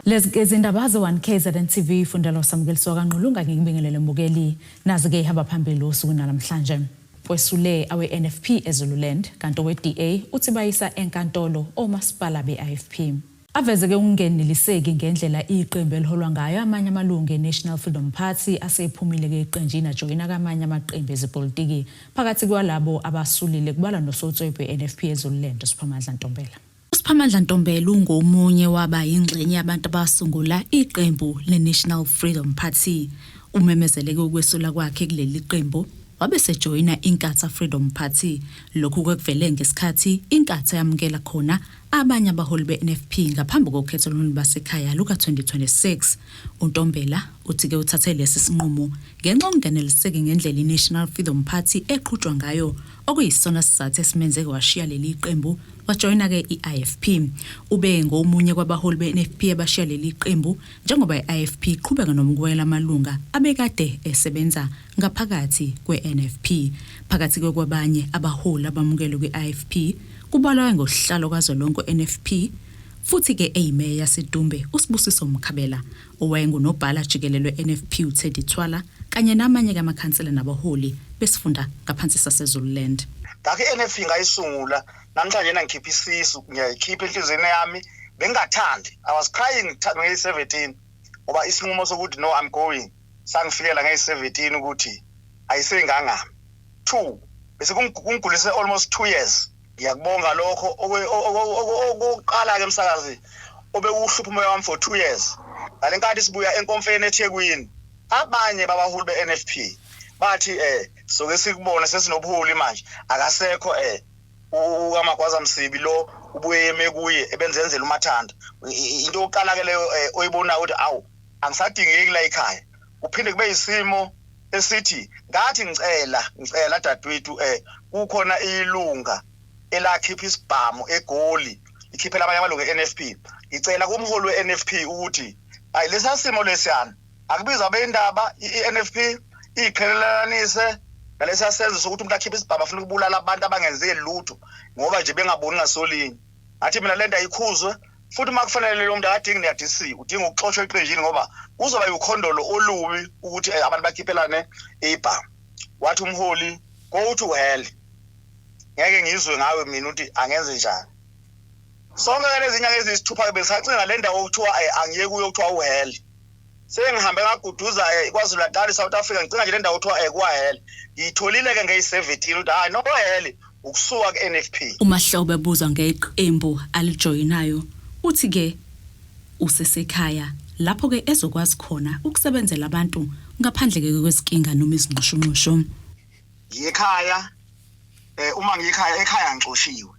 Lezi ke izindaba ze-1 KZN TV fundelwa samukeliswa kaNgqulunga ngikubingelele mbukeli. Nazi ke ihamba phambili usuku namhlanje. Kwesule awe-NFP eZululand kanti owe-DA uthi bayisa enkantolo omasipala be-IFP. Aveze-ke ukungeneliseki ngendlela iqembu eliholwa ngayo amanye amalungu e-National Freedom Party asephumile-ke eqenjini ajoyina kamanye amaqembu ezepolitiki. Phakathi kwalabo abasulile kubalwa nosotswebhu we-NFP eZululand uSiphamandla Ntombela. USiphamandla Ntombela ungomunye waba yingxenye yabantu abasungula iqembu le-National Freedom Party. Umemezeleke ukwesula kwakhe kuleli qembu wabe sejoyina Inkatha Freedom Party. Lokhu kwekuvele ngesikhathi Inkatha yamukela khona abanye abaholi be-NFP ngaphambi kokhetho lwasekhaya luka-2026. UNtombela uthi-ke uthathe lesi sinqumo ngenxa yokunganeliseki ngendlela i-National Freedom Party eqhutshwa ngayo, okuyisona sizathu esimenze washiya leli qembu wajoyina-ke i-IFP. Ube ngomunye kwabaholi be-NFP abashiya leli qembu njengoba i-IFP iqhubeka nomukwela amalunga abekade esebenza ngaphakathi kwe-NFP. Phakathi kwabanye abaholi abamukelwe kwi-IFP kubalwa ngosihlalo kazwelonke NFP futhi-ke eyimeya yaseDumbe uSibusiso Mkhabela, owayengunobhala jikelele we-NFP uTeddy Thwala kanye namanye-ke amakhansela nabaholi besifunda ngaphansi saseZululand. Ngakho i-NFP ngayisungula namhlanje ngikhipha isisu, ngiyayikhipha enhliziyweni yami, bengingathandi. I was crying ngeyi-17 ngoba isinqumo sokuthi no, I'm going sangifikela ngeyi-17 ukuthi ayisengangami. Two, bese kungigulise almost 2 years. Ngiyakubonga lokho. Okokuqala-ke msakazi, obekuhlupha umoya wami for 2 years, ngale nkathi sibuya enkomfeni eThekwini, abanye babaholi be-NFP bathi soke sikubone sesinobuholi manje, akasekho ukaMagwaza Msibi lo ubuye yeme kuye ebenzenzela umathanda. Into yokuqala ke leyo oyibonayo ukuthi awu, angisadingeki la ekhaya. Kuphinde kube isimo esithi ngathi ngicela dadewethu, kukhona ilunga elakhipha isibhamu eGoli ikhiphela abanye amalungu e-NFP. Ngicela kumholi we-NFP ukuthi hayi, lesa simo lesiyana akubizwa abendaba, i-NFP iqhelelanise nalesa senzo sokuthi umuntu akhiphe isibhamu afuna ukubulala abantu abangenze lutho ngoba nje bengaboni ngasolinye. Ngathi mina lento ayikhuzwe, futhi uma kufanele lo muntu akadingi ne-DC, udinga ukuxoshwa eqenjini ngoba kuzoba ukhondolo olubi ukuthi abantu bakhiphelane ibhamu. Wathi umholi, "Go to hell, ngeke ngizwe ngawe mina ukuthi angenze njani." Sonke lezi nyanga eziyisithupha bengisacinga le ndawo okuthiwa angiye kuyo okuthiwa uhell. Sengihambe ngaguduza KwaZulu Natal, South Africa, ngicinga nje le ndawo okuthiwa kwa-hell. Ngiyitholile-ke ngeyi-17 ukuthi hayi, no hell ukusuka ku-NFP. UMahlobo ebuzwa ngeqembu alijoyinayo uthi-ke usesekhaya lapho-ke ezokwazi khona ukusebenzela abantu ngaphandle-ke kwezinkinga noma izinxushunxushu. Ngiyekhaya, uma ngiyekhaya, ekhaya ngixoshiwe.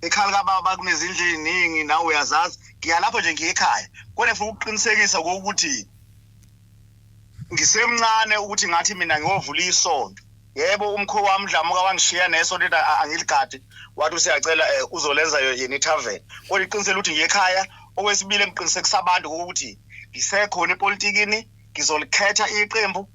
Ekhaya likababa kunezindlu ey'ningi, nawe uyazazi. Ngiya lapho nje ngiyekhaya. Kodwa ngifuna ukuqinisekisa ukuthi ngisemncane ukuthi ngathi mina ngiyovula isonto. Yebo, umkhowa wami Dlamuka wangishiya nesonto ethi angiligadi, wathi usiyacela uzolenza yena ithaveni. Kodwa iqinisele ukuthi ngiyekhaya. Okwesibili engiqinisekisa abantu ukuthi ngisekhona epolitikini, ngizolikhetha iqembu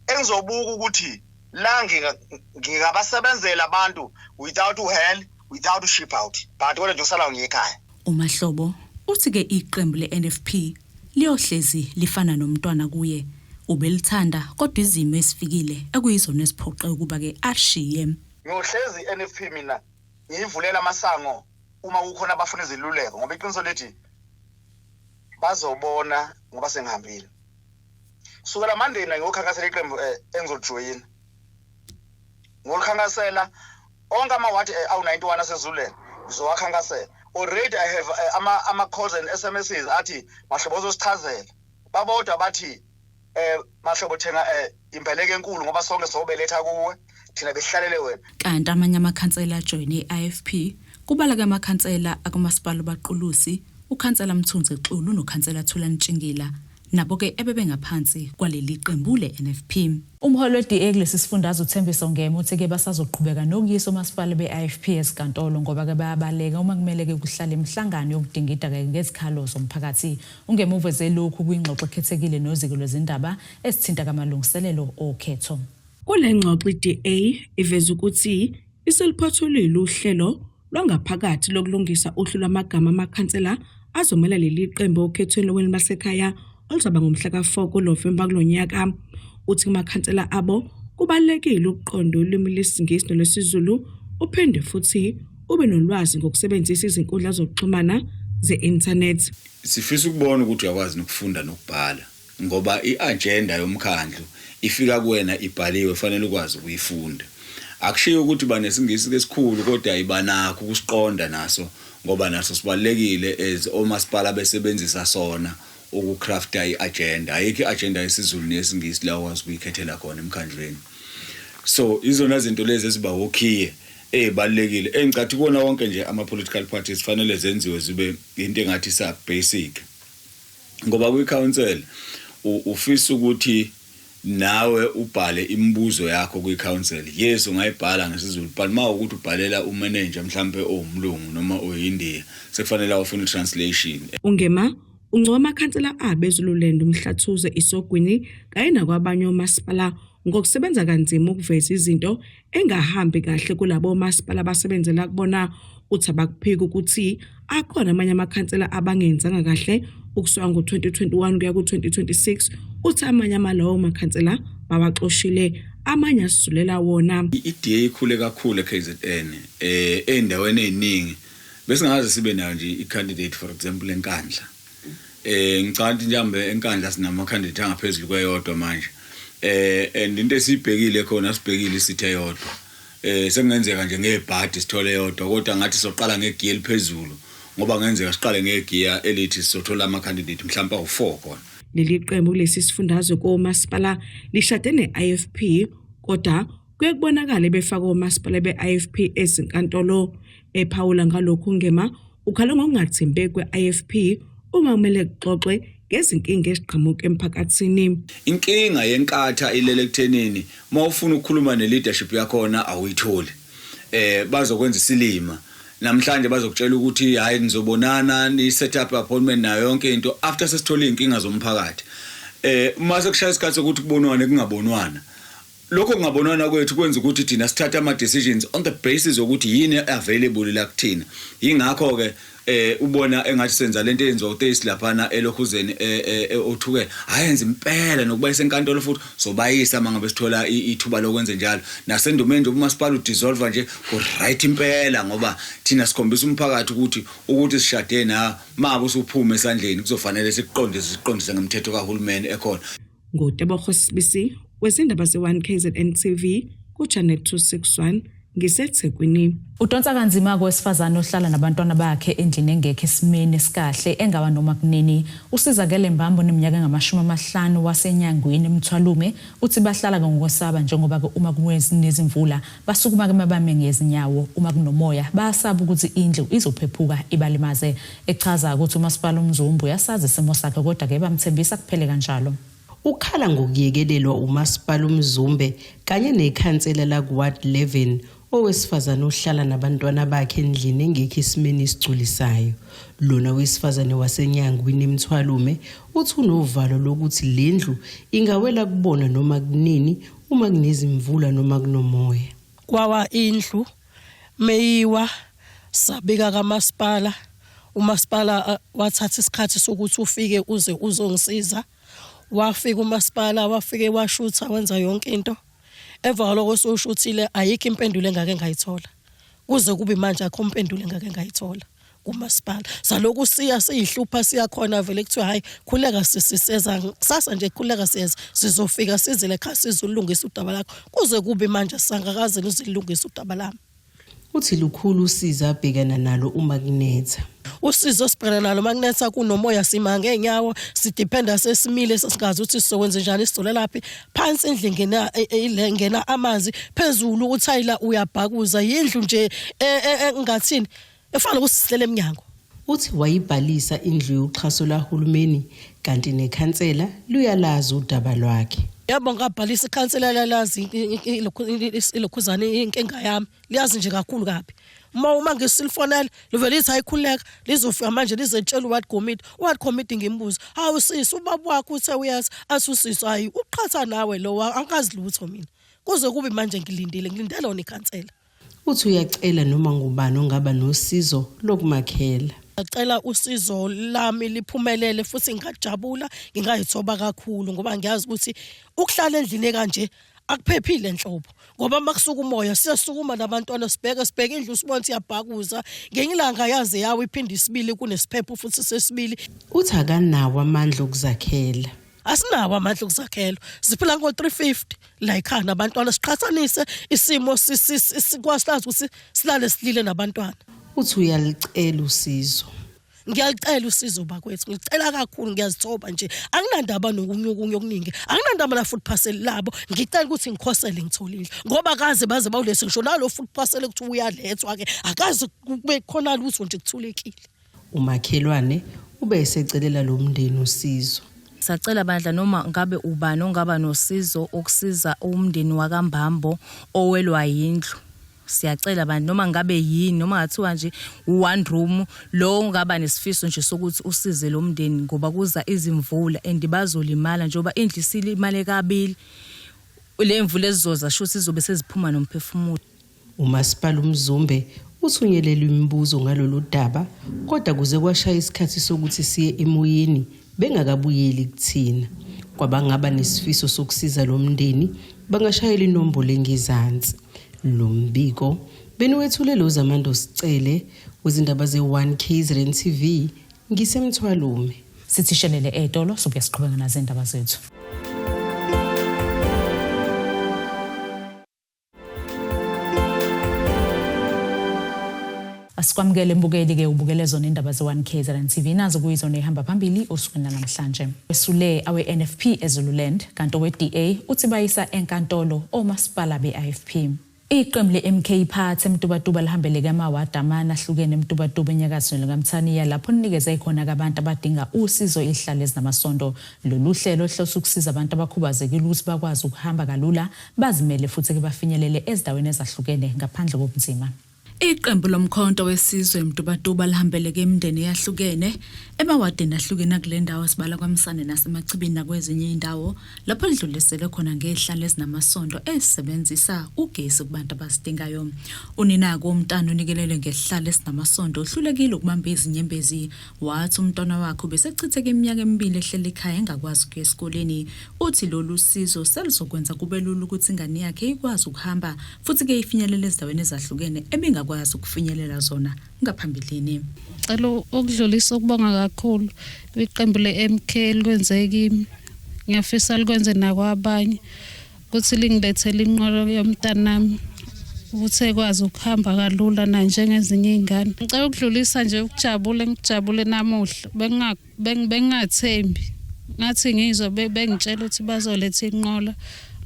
engizobuka ukuthi la ngingabasebenzela abantu without hell, without ship out, but kodwa nje kusala ngiyekhaya. UMahlobo uthi-ke iqembu le-NFP liyohlezi lifana nomntwana kuye. Ubelithanda kodwa izimo ezifikile ekuyizona eziphoqe ukuba-ke ashiye. Ngiyohlezi i-NFP mina ngiyivulela amasango uma kukhona abafuna iziluleko, ngoba iqiniso lithi bazobona ngoba sengihambile. Sukela Monday mina ngiyokhankasela iqembu engizolijoyina. Ngolikhankasela onke amawadi awu-91 aseZululand, ngizowakhankasela. Already I have ama calls and SMSs athi, "Mahlobo, uzosichazela." Babodwa bathi, "Mahlobo, thenga imbeleko enkulu ngoba sonke sobeletha kuwe, thina besihlalele wena." Kanti amanye amakhansela ajoyine i-IFP kubala ke amakhansela akumasipala uBaqulusi, ukhansela Mthunzi Xulu nokhansela Thulani Tshingila, nabo-ke ebebengaphansi kwaleli qembu le-NFP. Umholi we-DA kulesi sifundazwe uThembiso Ngema uthi-ke basazoqhubeka nokuyisa omasipala be-IFP ezinkantolo ngoba-ke bayabaleka uma kumele-ke kuhlale imihlangano yokudingida-ke ngezikhalo zomphakathi. UNgema uveze lokhu kwingxoxo ekhethekile noziko lwezindaba ezithinta kamalungiselelo okhetho. Kule ngxoxo i-DA iveza ukuthi iseluphothulile uhlelo lwangaphakathi lokulungisa uhlu lwamagama amakhansela. azomela leli qembu okhethweni lwasekhaya oluzoba ngomhla ka-4 kuNovemba kulo nyaka. Uthi kumakhansela abo kubalulekile ukuqonda ulimi lwesiNgisi nolwesiZulu uphinde futhi ube nolwazi ngokusebenzisa izinkundla zokuxhumana ze-inthanethi. Sifisa ukubona ukuthi uyakwazi nokufunda nokubhala, ngoba i-agenda yomkhandlu ifika kuwena ibhaliwe, fanele ukwazi ukuyifunda. Akushiyo ukuthi banesingisi esikhulu, kodwa ibanakho ukusiqonda naso, ngoba naso sibalulekile as omasipala besebenzisa sona ukucrafta i-agenda. Ayikho i-agenda yesiZulu neyesiNgisi la okwazi ukuyikhethela khona emkhandlweni. So izona zinto lezi eziba wokhiye ezibalulekile engicathi kuwona wonke nje ama-political parties fanele zenziwe zibe into engathi sa basic, ngoba kwi-council ufisa ukuthi nawe ubhale imibuzo yakho kwi-council. Yes, ungayibhala ngesiZulu, but uma ukuthi ubhalela umanager mhlambe owumlungu noma oyindiya, sekufanele awufune i-translation. UNgema uncoma amakhansela abo eZululand, uMhlathuze, iSogwini kanye nakwabanye omasipala ngokusebenza kanzima ukuveza izinto engahambi kahle kulabo masipala abasebenzela kubona. Uthi abakuphiki ukuthi akhona amanye amakhansela abangenzanga kahle ukusuka ngo-2021 kuya ku-2026. Uthi amanye amalawo makhansela bawaxoshile, amanye asisulela wona. I-DA ikhule kakhulu e-KZN ey'ndaweni ey'ningi. Besingaze sibe nayo nje i-candidate, for example eNkandla. Ngicabanga ukuthi mhlawumbe eNkandla sinama candidate angaphezulu kweyodwa manje, and into esibhekile khona, sibhekile isithi eyodwa. Sekungenzeka nje ngebhadi sithole eyodwa, kodwa ngathi soqala ngegiya eliphezulu, ngoba kungenzeka siqale ngegiya elithi sizothola ama candidate mhlawumbe awu4 khona. Leli qembu kulesi sifundazwe komasipala lishade ne-IFP, kodwa kuye kubonakale befaka omasipala be-IFP ezinkantolo. Ephawula ngalokhu, Ngema ukhala ngokungathembeki kwe-IFP uma kumele kuxoxwe ngezinkinga eziqhamuka emphakathini. Inkinga yeNkatha ilele ekuthenini mawufuna ukukhuluma ne-leadership yakhona awuyitholi. Bazokwenza isilima. Namhlanje bazokutshela ukuthi hayi, nizobonana, ni set up appointment nayo yonke into after sesithola izinkinga zomphakathi. Uma sekushaya isikhathi sokuthi kubonwane, kungabonwana. Lokho kungabonwana kwethu kwenza ukuthi thina sithathe ama decisions on the basis yokuthi yini available la kuthina. Yingakho ke ubona engathi senza lento eyenziwa uTaste laphana elokhuzeni othuke ayenza impela nokuba isenkantolo, futhi sobayisa mangabe sithola ithuba lokwenza njalo. Nasendumeni nje umasipala udissolve nje ku right impela, ngoba thina sikhombisa umphakathi ukuthi sishade na mabe usuphuma esandleni kuzofanele sikuqondise, siqondise ngemthetho kahulumeni ekhona. NguTebogo Sibisi wezindaba ze-1 KZN TV ku-Channel 261, ngiseThekwini. Udonsa kanzima kowesifazane ohlala nabantwana bakhe endlini engekho esimeni esikahle engawa noma kunini. Usizakele Mbambo oneminyaka engama-50 waseNyangwini eMthwalume uthi bahlala ngokwesaba, njengoba-ke uma kunezimvula basukuma-ke bame ngezinyawo, uma kunomoya bayasaba ukuthi indlu izophephuka ibalimaze. Echaza ukuthi umasipala uMzumbe uyasazi isimo sakhe, kodwa-ke bamthembisa kuphele kanjalo. Ukhala ngokuyekelelwa umasipala uMzumbe kanye nekhansela laku-Ward 11 owesifazane ohlala nabantwana bakhe endlini engekho esimeni esigculisayo. Lona wesifazane waseNyangwini eMthwalume uthi unovalo lokuthi le ndlu ingawela kubona noma kunini uma kunezimvula noma kunomoya. Kwawa indlu, meyiwa sabika kamasipala. Umasipala wathatha isikhathi sokuthi ufike uze uzongisiza. Wafika umasipala, wafike washutha, wenza yonke into. Emva kwaloko sewushuthile, ayikho impendulo engake ngayithola kuze kube manje. Akho impendulo engake ngayithola kumasipala. Saloku siya siyihlupha, siyakhona vele kuthiwa hayi, khuleka sisi, seza kusasa nje, khuleka siyeza, sizofika sizele ekhaya sizolungisa udaba lakho. Kuze kube manje sangakaze luzilungisa udaba lami. Uthi lukhulu usizi abhekana nalo uma kunetha. Usizo osibhekana nalo makunetha, kunomoya, sima ngeenyawo, sidiphenda sesimile, sesingazi ukuthi sizokwenza njani, sizolalaphi. Phansi indlu ingena ile ngena amanzi, phezulu uthayila uyabhakuza. Yindlu nje engathini, efana ukuthi sihlele eminyango. Uthi wayibhalisa indlu yoxhaso lahulumeni, kanti nekhansela luyalazi udaba lwakhe. Yebo, ngabhalisa, ikhansela lalazi ilokhuzane inkinga yami, liyazi nje kakhulu kabi. Uma ngisilifonela livele lithi ayikhululeka, lizofika manje lizetshela uward committee. Uward committee ngimbuza, "Hawu sisi, ubaba wakho uthe uyazi." Athi usisi, "Hayi, uqhatha nawe lo, angazi lutho mina." Kuze kube manje ngilindile, ngilindele lona ikhansela. Uthi uyacela noma ngubani ongaba nosizo lokumakhela. Ngicela usizo lami liphumelele futhi ngingajabula, ngingayithoba kakhulu ngoba ngiyazi ukuthi ukuhlala endlini kanje akuphephile nhlobo, ngoba uma kusuka umoya siyasukuma nabantwana, sibheke sibheke indlu, sibone ukuthi iyabhakuza. Ngenye ilanga yaze yawo iphinde isibili, kunesiphepho futhi sesibili. Uthi akanawo amandla okuzakhela. Asinawo amandla okuzakhela, siphila ngo-350 la ekhaya nabantwana. Siqhathanise isimo, sikwazi ukuthi silale silile nabantwana. Uthi uyalicela usizo. Ngiyalicela usizo bakwethu, ngicela kakhulu, ngiyazithoba nje, anginandaba nokunye okunye okuningi, anginandaba na food parcel labo. Ngicela ukuthi ngikhosele ngithole indlu, ngoba kaze baze bawulese ngisho nalo food parcel ekuthiwa uyalethwa ke, akaze kube khona lutho nje, kuthulekile. Umakhelwane ube esecelela lo mndeni usizo. Sacela bandla, noma ngabe ubani ongaba nosizo ukusiza umndeni wakaMbambo owelwa yindlu. Siyacela bantu, noma ngabe yini, noma ngathiwa nje one room, lo ongaba nesifiso nje sokuthi usize lo mndeni, ngoba kuza izimvula and bazolimala njengoba indlu isilimale kabili. Le mvula ezizoza shuthi izobe seziphuma nomphefumulo. Umasipala uMzumbe uthunyelelwe imibuzo ngalolu daba, kodwa kuze kwashaya isikhathi sokuthi siye emoyeni bengakabuyeli kuthina. Kwabangaba nesifiso sokusiza lo mndeni bangashayela inombolo engezansi. Lo mbiko beniwethule lo Zamando Sicele wezindaba ze-1 KZN TV, ngiseMthwalume. Sithi shelele etolo, sobuya siqhubeka nazo indaba zethu. Asikwamukele mbukeli ke, ubukele zona indaba ze-1 KZN TV, nazo kuyizona ehamba phambili osukwini lanamhlanje. Wesule awe-NFP eZululand, kanti owe-DA uthi bayisa enkantolo omasipala be-IFP. Iqembu le-MK Party eMtubatuba lihambeleke amawadi amane ahlukene eMtubatuba enyakatho nelikaMthaniya, lapho linikeze khona abantu abadinga usizo izihlalo ezinamasondo. Lolu hlelo hlose ukusiza abantu abakhubazekile ukuthi bakwazi ukuhamba kalula, bazimele futhi-ke bafinyelele ezindaweni ezahlukene ngaphandle kobunzima. Iqembu lomkhonto wesizwe eMtubatuba lihambeleke imindeni eyahlukene emawadini ahlukene akule ndawo, sibala kwaMsane naseMachibini nakwezinye indawo, lapho lidlulisele khona ngezihlalo ezinamasondo ezisebenzisa ugesi kubantu abazidingayo. Uninako womntana unikelelwe ngesihlalo esinamasondo uhlulekile ukubamba izinyembezi, wathi umntwana wakhe ubesechitheke iminyaka emibili ehleli ekhaya engakwazi ukuya esikoleni. Uthi lolu sizo seluzokwenza kube lula ukuthi ingane yakhe ikwazi ukuhamba futhi-ke ifinyelele ezindaweni ezahlukene ebingakwazi ukufinyelela zona ngaphambilini. Cela ukudlulisa ukubonga kakhulu kwiqembu le-MK likwenze kimi. Ngiyafisa likwenze nakwabanye ukuthi lingilethele inqola yomntanami ukuthi ekwazi ukuhamba kalula na njengezinye iy'ngane. Ngicela ukudlulisa nje ukujabula engijabule namuhla, bengingathembi, ngathi ngizwa bengitshela ukuthi bazoletha inqola,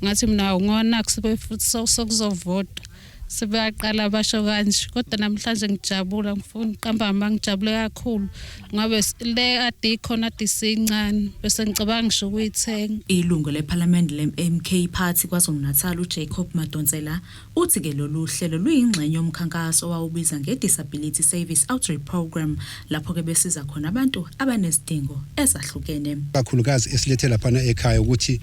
ngathi mina awungona futhi sokuzovotwa, sebeyaqala basho kanje, kodwa namhlanje ngijabula, ngifuna uqamba amanga, ngijabule kakhulu ngoba le ade ikhona ade isincane, bese ngicabanga ngisho ukuyithenga. Ilungu lePhalamende le-MK Party KwaZulu-Natal uJacob Madonsela uthi-ke lolu hlelo luyingxenye yomkhankaso owawubiza nge-Disability Service Outreach Programme, lapho-ke besiza khona abantu abanezidingo ezahlukene. Kakhulukazi esilethe laphana ekhaya ukuthi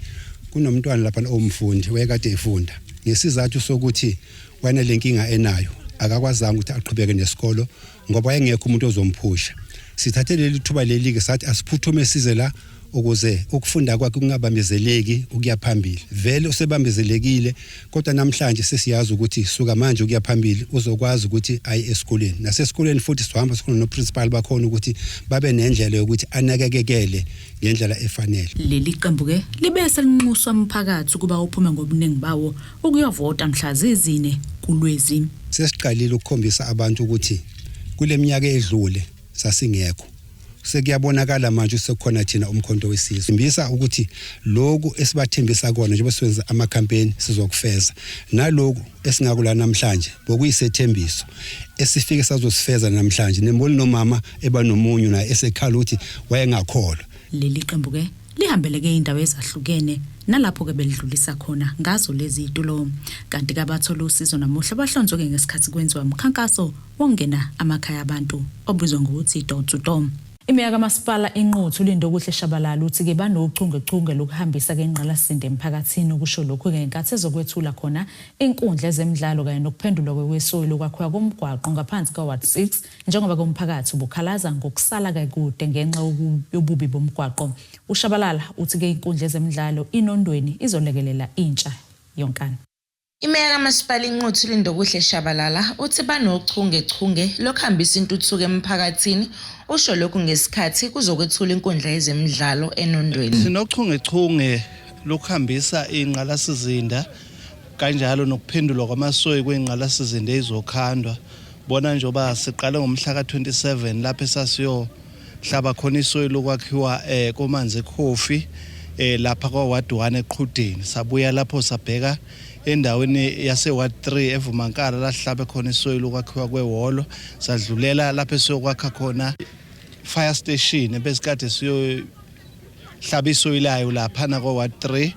kunomntwana laphana owumfundi, wayekade efunda, ngesizathu sokuthi wayenelenkinga enayo akakwazanga ukuthi aqhubeke nesikolo ngoba wayengekho umuntu ozomphusha. Sithathe leli thuba leli-ke sathi asiphuthume size la ukuze ukufunda kwakhe kungabambezeleki ukuya phambili. Vele usebambezelekile, kodwa namhlanje sesiyazi ukuthi suka manje ukuya phambili uzokwazi ukuthi aye esikoleni. Nasesikoleni futhi sizohamba sikhona noprincipal bakhona ukuthi babe nendlela yokuthi anakekekele ngendlela efanele. Leli qembu-ke libe selinxuswa umphakathi ukuba uphume ngobuningi bawo ukuyovota mhla zizine kuLwezi. Sesiqalile ukukhombisa abantu ukuthi kule minyaka edlule sasingekho, sekuyabonakala manje sekukhona thina umkhonto wesizwe. Thembisa ukuthi lokhu esibathembisa kona njengoba siwenza ama-campaign sizokufeza, naloku esingakula namhlanje bokuyisethembiso esifike sazosifeza namhlanje. Nemboni nomama eba nomunyu naye esekhala ukuthi wayengakholwa. Leli qembu-ke lihambeleke indawo ezahlukene nalapho-ke belidlulisa khona ngazo lezi zitulo, kanti kabathola usizo namuhla bahlonzwe-ke ngesikhathi kwenziwa umkhankaso wokungena amakhaya abantu obizwa ngokuthi door to door. Imeya kaMasipala iNquthu uLindokuhle Shabalala uthi-ke banochungechunge lokuhambisa ke ingqalasizinda emphakathini ukusho lokhu ngenkathi ezokwethula khona inkundla ezemidlalo kanye nokuphendulwa kwekwesoyi lokwakhiwa komgwaqo ngaphansi kwa-Ward 6 njengoba ke umphakathi ubukhalaza ngokusala kakude ngenxa yobubi bomgwaqo. UShabalala uthi ke inkundla ezemidlalo iNondweni izolekelela intsha yonkana. Imeya kaMasipala iNquthu Lindokuhle Shabalala uthi banochungechunge lokuhambisa intuthuko emphakathini. Usho lokhu ngesikhathi kuzokwethula inkundla yezemidlalo eNondweni. Sinochungechunge lokuhambisa ingqalasizinda kanjalo nokuphendulwa kwamasoyi kwengqalasizinda ezokhandwa. Bona njengoba siqale ngomhla ka-27 lapho esasiyo hlaba khona isoyi lokwakhiwa eh komanzi ekhofi eh lapha kwa ward 1 eqhudeni sabuya lapho sabheka endaweni yase ward 3 evumankala la sihlabe khona isoyi lokwakhiwa kwehholo sadlulela lapho esiyokwakha khona fire station ebesikade siyo hlaba isoyi layo laphana kwa ward 3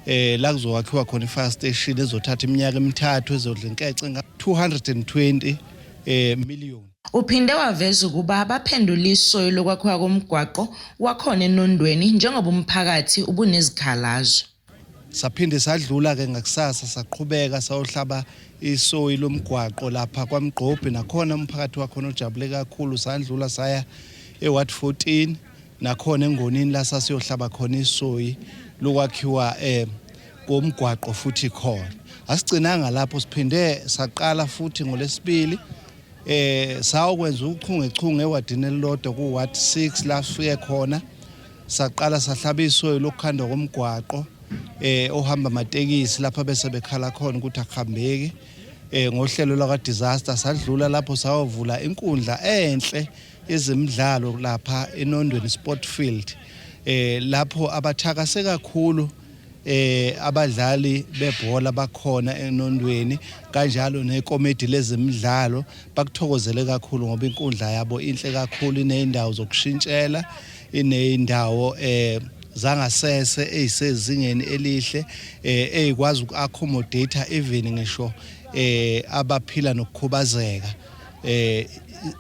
eh la kuzokwakhiwa khona i-fire station ezothatha iminyaka emithathu ezodla inkece nga 220 eh million. Uphinde waveza ukuba baphendule isoyi lokwakhiwa komgwaqo wakhona eNondweni njengoba umphakathi ubunezikhalazo. Saphinde sadlula-ke ngakusasa saqhubeka sayohlaba isoyi lomgwaqo lapha kwaMgqobhi nakhona umphakathi wakhona ujabule kakhulu sandlula saya eWard 14 nakhona engonini la sasiyohlaba khona isoyi lokwakhiwa eh komgwaqo futhi khona. Asigcinanga lapho siphinde saqala futhi ngolesibili eh sawukwenza uchungechunge ewadini elilodwa ku ward 6 la sifike khona saqala sahlaba isoyi lokukhandwa komgwaqo eh ohamba amatekisi lapha bese bekhala khona ukuthi akuhambeki eh ngohlelo lwaka disaster sadlula lapho sayovula inkundla enhle yezemidlalo lapha eNondweni Sport Field eh lapho abathakase kakhulu eh abadlali bebhola bakhona enondweni kanjalo nekomedi lezemidlalo bakuthokozele kakhulu ngoba inkundla yabo inhle kakhulu ineyindawo zokushintshela ineyindawo eh zangasese ezisezingeni elihle eh ezikwazi ukuaccommodate even ngisho eh abaphila nokukhubazeka eh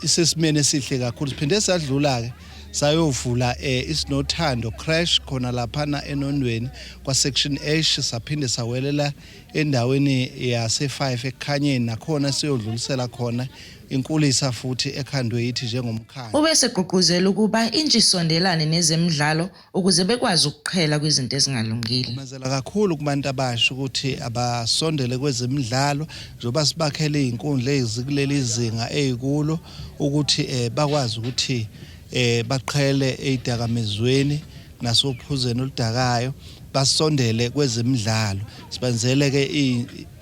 isesimeni esihle kakhulu siphinde sadlula ke sayovula eh isinothando crash khona laphana enondweni kwa section H saphinde sawelela endaweni yase 5 ekukhanyeni nakhona siyodlulisela khona inkulisa futhi ekhandwe yithi njengomkhandlu. Ube esegqugquzela ukuba intsha isondelane nezemidlalo ukuze bekwazi ukuqhela kwizinto ezingalungile. Ngimemezela kakhulu kubantu abasha ukuthi abasondele kwezemidlalo njengoba sibakhele izinkundla ezikuleli zinga ezikulo ukuthi eh bakwazi ukuthi eh baqhele ezidakamizweni nasophuzweni oludakayo basondele kwezemidlalo sibenzele ke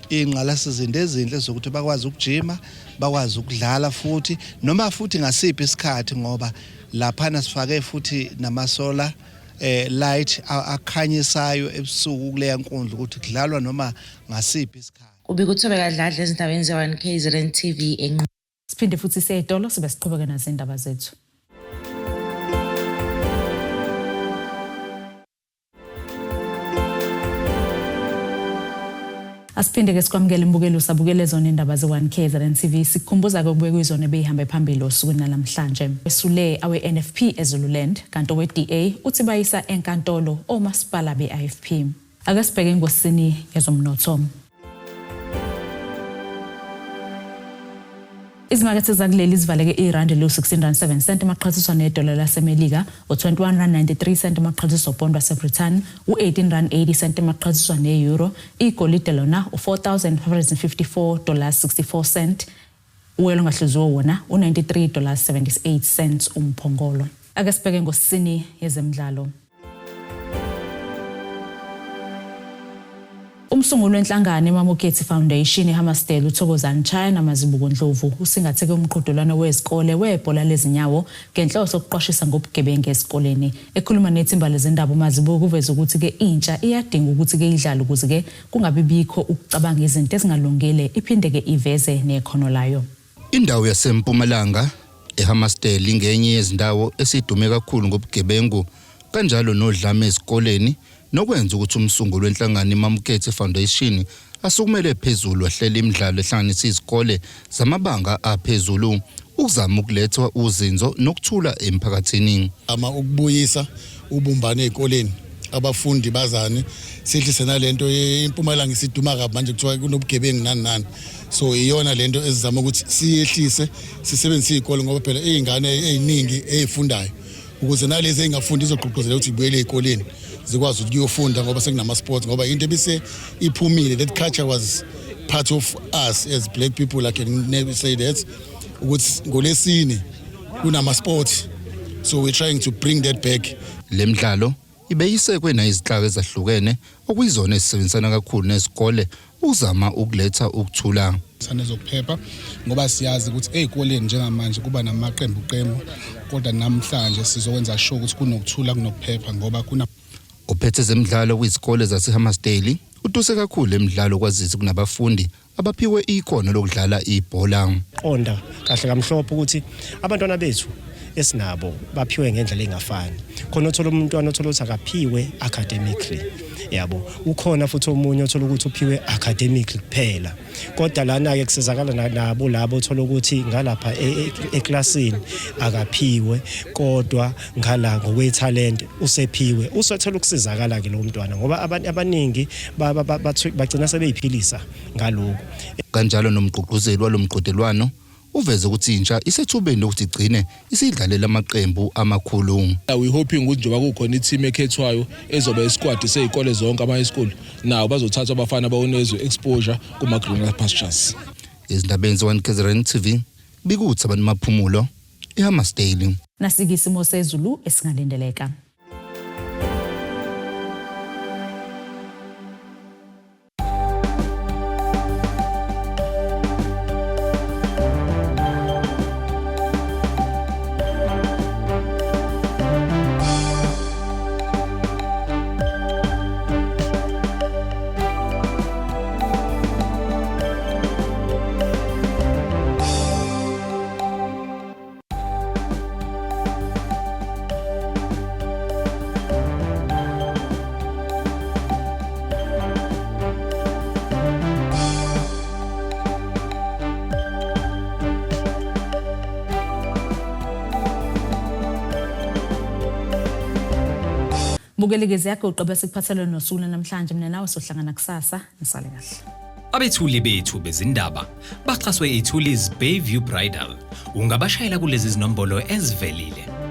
ingqalasizinda ezinhle zokuthi bakwazi ukujima bakwazi ukudlala futhi noma futhi ngasiphi isikhathi ngoba Laphana sifake futhi namasola eh light akhanyisayo ebusuku kuleya nkundla ukuthi kudlalwa noma ngasiphi isikhathi. Kubika uThobeka Dladla ezindabeni ze-1 KZN TV eNquthu. Siphinde futhi siye etolo sibe siqhubeke nazo indaba zethu. Asiphinde ke sikwamukele imbukelo usabukele zona indaba ze-1 KZN TV sikukhumbuza ke ukubeka izona ebeyihambe phambili osukwini namhlanje. Esule awe-NFP eZululand kanti owe-DA uthi bayisa enkantolo omasipala be-IFP. Ake sibheke engosini yezomnotho. Izimakethe zakuleli zivaleke irandi liwu-16 rand 7 cent maqhathiswa nedola laseMelika, u-21 rand 93 cent maqhathiswa upondo waseBrithani, u-18 rand 80 cent maqhathiswa ne-euro, igolide lona u-4554 dollars 64 cent, uwelo ongahluziwe wona u-93 dollars 78 cents umphongolo. Ake sibheke ngosini yezemidlalo. Umsunguli wenhlangano iMamoketsi Foundation eHammarsdale uThokozani China Mazibuko Ndlovu usingatheke umqhudelwano wezikole webhola lezinyawo ngenhloso yokuqwashisa ngobugebengu ezikoleni. Ekhuluma nethimba lezindaba uMazibuko uveze ukuthi-ke intsha iyadinga ukuthi-ke idlale ukuze-ke kungabi bikho ukucabanga izinto ezingalungile iphinde-ke iveze nekhono layo. Indawo yaseMpumalanga eHammarsdale ingenye yezindawo esidume kakhulu ngobugebengu kanjalo nodlame ezikoleni nokwenza ukuthi umsunguli wenhlangano iMamuketsi Foundation asukumele phezulu ahlela imidlalo ehlanganisa izikole zamabanga aphezulu. ukuzama ukulethwa uzinzo nokuthula emphakathini. Ama ukubuyisa ubumbano ezikoleni abafundi bazane sehlise nalento impumalanga isiduma kabi manje kuthiwa kunobugebengu nani nani so iyona lento esizama ukuthi siyehlise sisebenzise izikole ngoba phela izingane eziningi ezifundayo ukuze nalezi ezingafundi izogqugquzela ukuthi ibuyele ezikoleni zikwazi ukuthi kuyofunda ngoba sekunama sports ngoba into ebise iphumile that culture was part of us as black people I can never say that ukuthi ngolesine kunama sports so we're trying to bring that back. Le mdlalo ibeyisekwe nayizinhlaka ezahlukene okuyizona ezisebenzisana kakhulu nezikole ukuzama ukuletha ukuthula. Sanezokuphepha ngoba siyazi ukuthi ey'koleni njengamanje kuba namaqembu qembu kodwa namhlanje sizokwenza sure ukuthi kunokuthula kunokuphepha ngoba kuna Uphethe ezemidlalo kwizikole zaseHammarsdale utuse kakhulu emidlalo kwazise kunabafundi abaphiwe ikhono lokudlala ibhola. Qonda kahle kamhlophe ukuthi abantwana bethu esinabo baphiwe ngendlela engafani. Khona othola umntwana othola ukuthi akaphiwe academically yabo, ukhona futhi omunye othola ukuthi uphiwe academically kuphela, kodwa lana ke kusizakala nabo labo othola ukuthi ngalapha eklasini akaphiwe kodwa ngala ngokwethalente usephiwe, usethola ukusizakala ke lo mntwana ngoba abaningi bagcina sebeyiphilisa ngalokho. Kanjalo nomgqugquzeli walomqhudelwano uveze ukuthi intsha isethubeni lokuthi igcine isidlalela amaqembu amakhulu. We hoping ukuthi njengoba kukhona i-team ekhethwayo ezoba isquad seyikole zonke ama-high school nawo bazothathwa abafana bawonezwe exposure kuma-greener pastures. Izindabeni ze-1 KZN TV bikuthi abantu maphumulo eHammarsdale. Nasike isimo sezulu esingalindeleka. Bukelekezi yakho uqobe sikuphathele nosuku namhlanje, mina nawe sohlangana kusasa, nisale kahle. Abethuli bethu bezindaba baxhaswe iThulis Bayview Bridal. Ungabashayela kulezi zinombolo ezivelile.